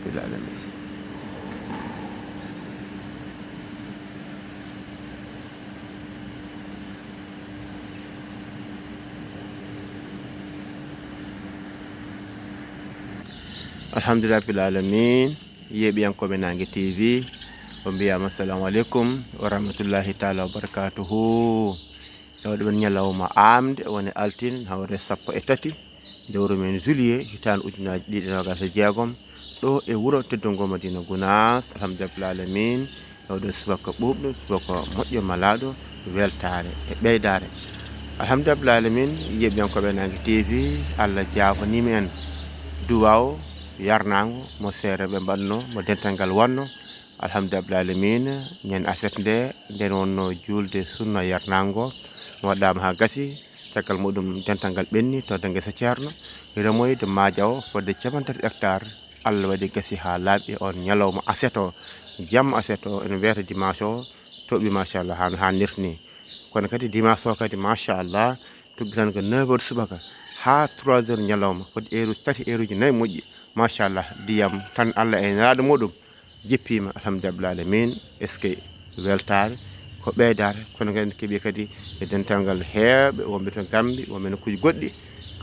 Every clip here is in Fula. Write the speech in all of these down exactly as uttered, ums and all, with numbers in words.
Rabbil alamin. Alhamdulillahi rabbil alamin. Yeeɓiyankooɓe Naange T V, on mbiyaama assalamu aleykum wa rahmatullahi taala wa barakatuhu. E oɗo men ñalawma aamde, woni altine, hawre sappo e tati lewru men juillet, hitaande ujunnaaji ɗiɗi e noogaas e jeegom, ɗo e wuro teddungo Madina Gunaas. Alhamdulillahi rabbil alamin. E oɗo subaka ɓuuɓɗo, subaka moƴƴo malaaɗo, weltaare e ɓeydaare. Alhamdulillahi rabbil alamin. Yeeɓiyankooɓe Naange T V, Allah jaafaniima en duwaaw yarnaango mo seereeɓe mbaɗno, mo dental ngal waɗno. Alhamdulillahi rabbil alamin. Ñande aset nde, nden wonno juulde sunna yarnaango, waɗaama haa gasi. Caggal muɗum, dental ngal ɓenni to Dennge Ceerno, remoyde Maajawo fodde cappanɗe tati hectare. Allah waɗi gasi haa laaɓi on ñalawma aset o, jamma aset o, ene wiyata dimanche o, toɓi machallah haa no haanirta ni. Kono kadi dimanche o kadi machallah, tuggi tan ko neuf heures subaka haa trois heures ñalawma, fodde heure uji tati, heure uji nayi moƴƴi. Machallah, ndiyam tan Allah e nelaaɗo muɗum jippiima, alhamdulillahi rabbil alamin. Est-ce que weltaare ko ɓeydaare, kono kadi en keɓii kadi e dental ngal heewɓe wonɓe to Gambie, wonɓe nokkuuji goɗɗi.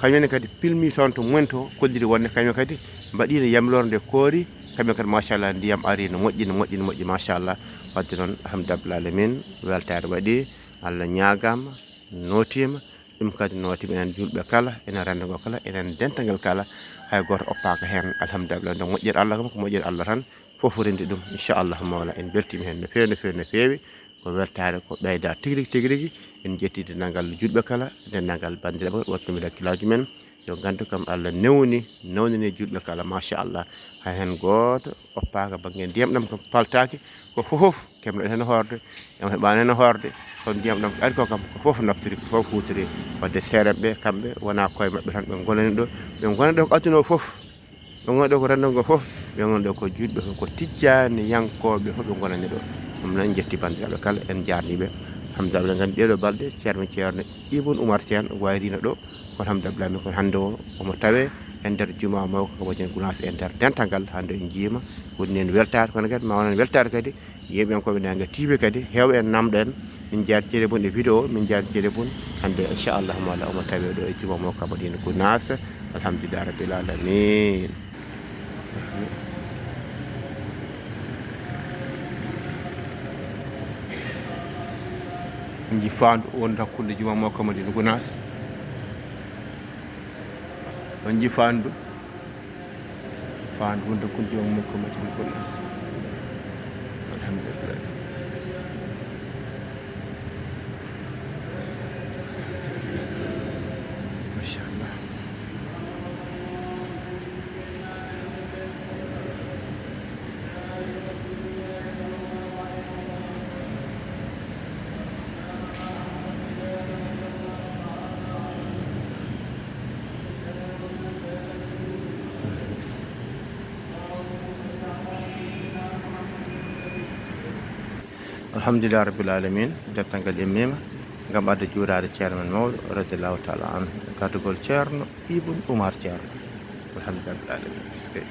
Kañum en kadi pilmi toon to mumen to, kolliri wonde kañum kadi mbaɗiino yamirore nde koori, kañum kadi machallah ndiyam ari no moƴƴi, no moƴƴi, no moƴƴi machallah. Wadde noon alhamdulillahi rabbil alamin, weltaare waɗi, Allah ñaagaama, nootiima. Ɗum kadi nootiima enen juulɓe kala, enen renndo ngo kala, enen dental ngal kala, hay gooto oppaaka heen. Alhamdulillahi, nde moƴƴere Allah kam ko moƴƴere Allah tan, fof renndi ɗum, inchallahu mawla. En mbeltiima heen no feewi, no feewi, no feewi. Ko weltaare, ko ɓeyda tigi rigi, tigi rigi. En njetti denndaangal juulɓe kala, denndaangal banndiraaɓe, waɗtuɓe hakkillaaji men. Yo nganndu kam Allah newni, newnani juulɓe kala, machallah. Hay heen gooto oppaaka bannge ndiyam ɗam kam paltaaki, ko fof fof keɓno heen hoorde, ɗam heɓaani heen hoorde, kono ndiyam ɗam ari ko kam, ko fof naftiri, ko fof huutiri. Wadde seerenɓe, kamɓe wonaa koye maɓɓe tan ɓe ngonani ɗo, ɓe ngonani ɗo ko aduna o fof, ɓe ngonani ɗo ko renndo ngo fof, ɓe ngonani ɗo ko juulɓe fof, ko tijjaaniyankooɓe fof ɓe ngonani ɗo. Ɗum noon, en njetti banndiraaɓe kala, en njaarnii ɓe. Alhamdulillahi, nganndi ɗeeɗo balɗe, ceerno, ceerno Ibn Oumar Sène wayrino ɗo, ko alhamdulillahi, min kono hannde o, omo tawee e nder jumaa mawka ka Madina Gunaas, e nder dental ngal, hannde en njiima, woni heen weltaare, kono kadi ma wonan weltaare kadi, yeeɓiyankooɓe Naange T V kadi, heewɓe en namɗo en, min njaarnii ceede mum e vidéo, min njaarnii ceede mum hannde, inchallahu mawla, omo tawee ɗo e jumaa mawka Madina Gunaas, alhamdulillahi rabbil alamin. Nji faandu wonde hakkunde jumaa mawka Madina Gunaas. On nji faandu. Faandu wonde hakkunde jumaa mawka Madina Gunaas. Alhamdulillah. Machallah. Alhamdulillahi rabbil alamin. Dental ngal immiima ngam adda juuraade ceerno men mawɗo, radiyallahu taala anhu, e gardugol ceerno Ibn Oumar Ceerno. Alhamdulillahi rabbil alamin. Eskey.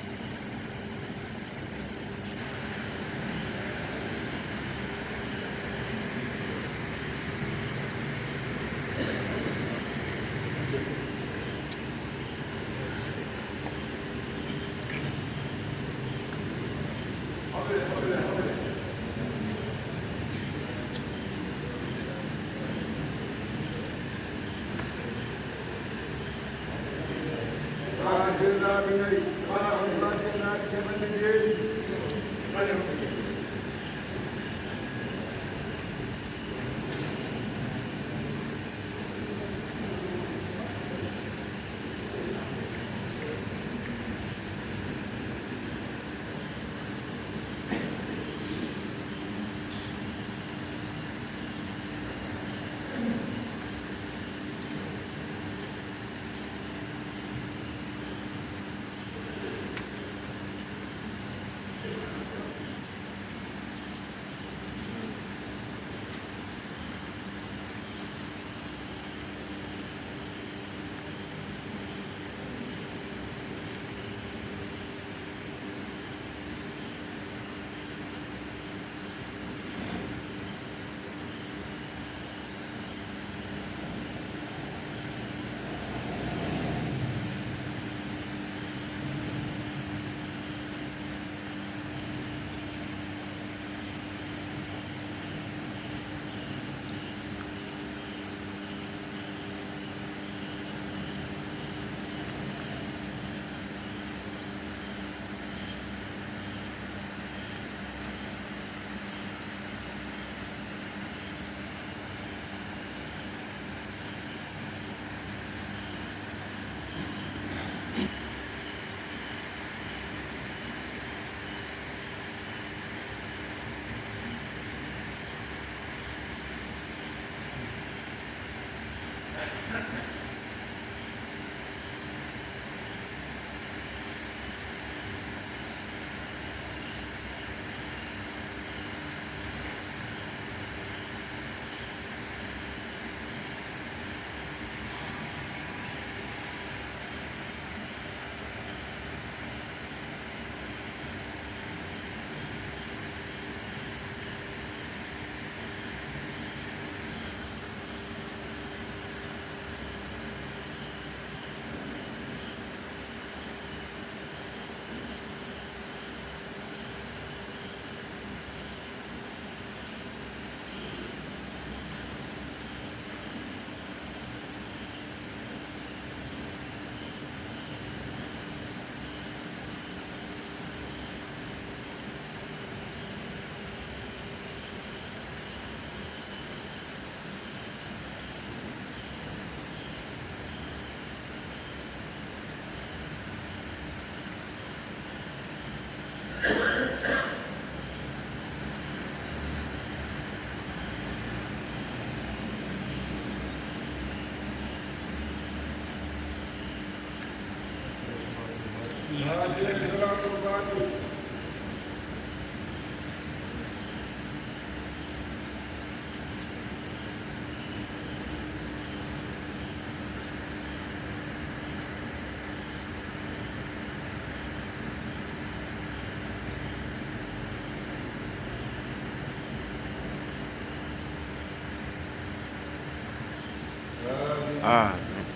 Amin.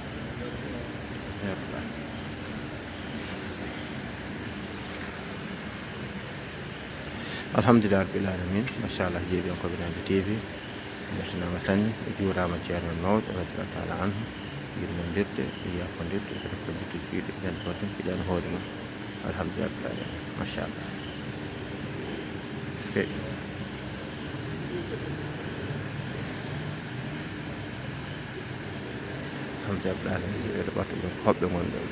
Ya Rabbal. Alhamdulillah Rabbil Alamin. Machallah, jeeɗiyankooɓe Nandi T V. Mbeltanaama sanne, juuraama ceerno men mawɗo, radiyallahu taala anhu, yurmondirde e yaafondirde, kadi ko jikki cuuɗi, nden fof tan piɗaani hoore mum. Alhamdulillah, machallah. Eskey. Alhamdulillah, ɓeɗo ɓattude hoɓɓe ngonɗen.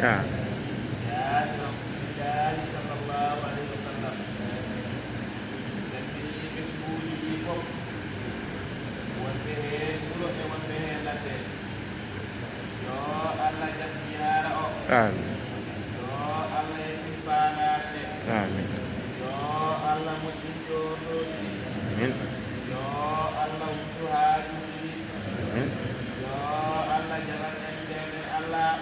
Ah. Wonɓe heen wuro e wonɓe heen ladde. Yo Allah jaɓ ziyaara o. Amin. Yo Allah yettin faandaare nde. Amin. Yo Allah moƴƴin jooɗooɗi. Amin. Yo Allah wuttu haajuuji. Amin. Yo Allah jaɓan en nde men Allah.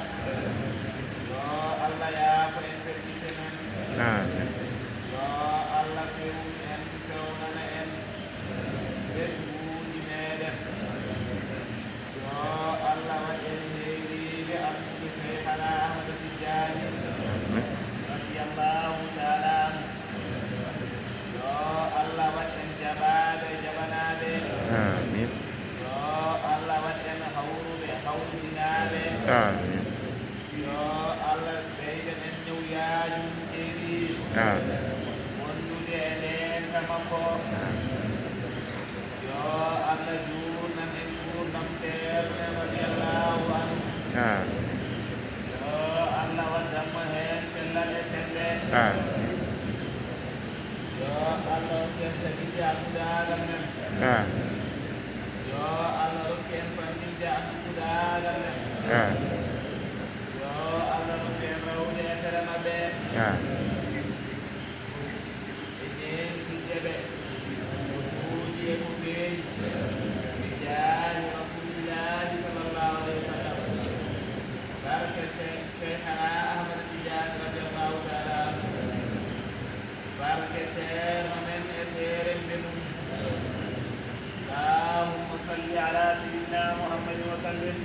Yo Allah yaafo en feƴƴinte men. Amin. Yo Allah fewnu en, fewnana en. Ɓesnguuji meeɗen. Yo Allah waɗ en heeriiɓe annduɓe Seykhana Ahmada Tijjaani radiyallahu taala anhu. Yo Allah waɗ en jaɓaaɓe jaɓanaaɓe. Amin. Yo Allah waɗ en hawruɓe hawrudinaaɓe. Amin. Yo Allah ɓeyda men ñaw yaajum ceeri. Amin. Wondude e ndeenka makko. Amin. Yo Allah juurnan en nguurndam ceerno men radiyallahu anhu. Amin. Yo Allah waddan mo heen cellal e semmbe. Amin. Yo Allah rokku en saɗiiji alhudaagal men. Amin. Yo Allah rokku en fanniiji alhudaagal men. Amin. Yo Allah rokku en rawde e sera maɓɓe. Amin. E ñeeñtinde ɓe. Ko suuji e ko feeñi. Bi jaahi Rasuulillaahi sallallaahu alayhi wa sallam. Barke Sey-, Seykhana Ahmad Tijaani radiyallaahu taala anhu. Barke ceerno men e seeremɓe mum. اللهم صل على سيدنا محمد وسلم.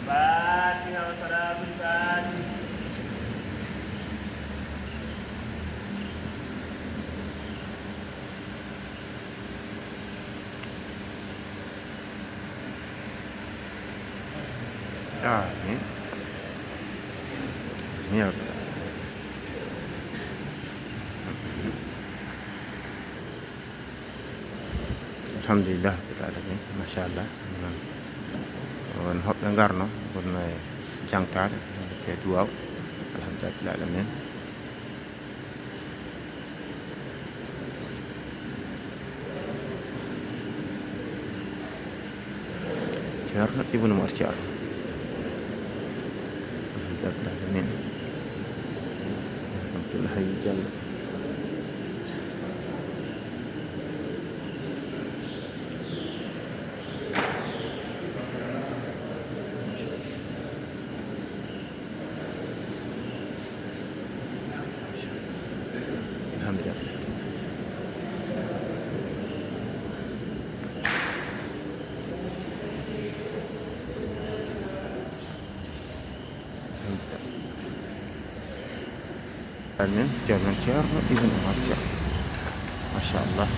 الفاتحة وصلاة الفاتحة. Amin. Amin ya Rabbal alamin. Alhamdulillah Rabbil alamin. Machallah. Noon. Won hoɓɓe ngarno, wonno e jangtaade, te duwaaw. Alhamdulillah Rabbil alamin. Ceerno Ibnu Umar Ceerno. Alhamdulillah. Amin. Abdoul Hayy Diallo. Alhamdulillah. Amin. Ceerno, Ceerno Ibn Umar Ceerno. Machallah.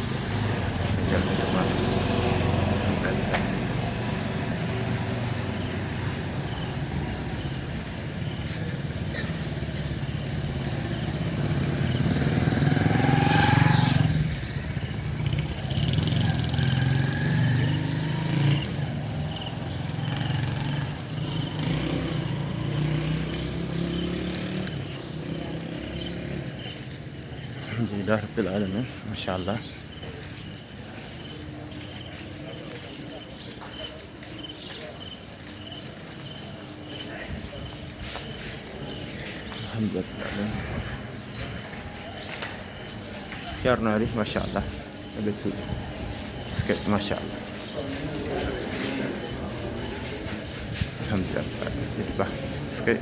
Alhamdulillah rabbil alamin, machallah. Alhamdulillah. Ceerno ari, machallah. Eɓe tuuɗi. Parce que machallah. Alhamdulillah. Ba. Parce que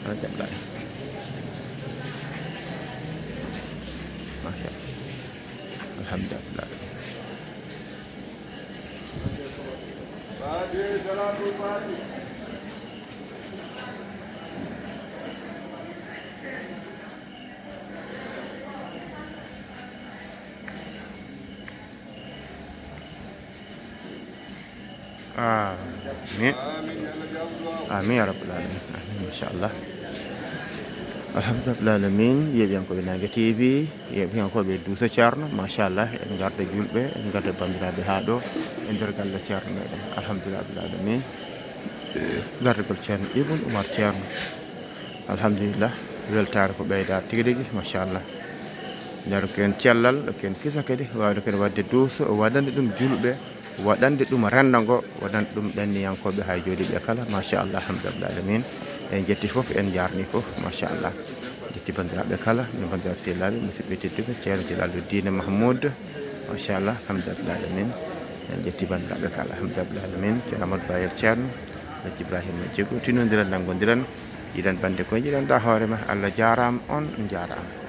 Alhamdulillah. Alhamdulillah. Amin. Amin ya rabbal alamin. Amin, machallah. Alhamdulillah rabbil alamin. Yeeɓiyankooɓe Naange T V, yeeɓiyankooɓe Duuso Ceerno, machallah. En ngarda julɓe, en ngarda banndiraaɓe haa ɗo e nder galle Ceerno meɗen. Alhamdulillah rabbil alamin. Gardagol Ceerno Ibn Umar Ceerno. Alhamdulillah. Weltaare ko ɓeydaade tigi rigi, machallah. Ndarken cellal, ken kisa kadi, wawde ken wadde duuso, waɗande ɗum julɓe, waɗande ɗum rendo ngo, waɗande ɗum ɗanniyankooɓe hay jooɗiiɓe kala, machallah, alhamdulillah alamin. En jetti fof, en njaarni fof, machallah. Jetti banndiraaɓe kala, min banndiraaɓe sehilaaɓe, musidɓe tedduɓe, Ceerno Jalaalu Diine Mahmoud, machallah, alhamdulillah alamin. En jetti banndiraaɓe kala, alhamdulillah alamin. Ceerno Amadou Bayel Ceerno, Alhaji Ibrahima Jego, tinondiren, nanngondiren, yiɗan bannde ko yiɗanɗa hoore ma. Allah jaaraama, on njaaraama.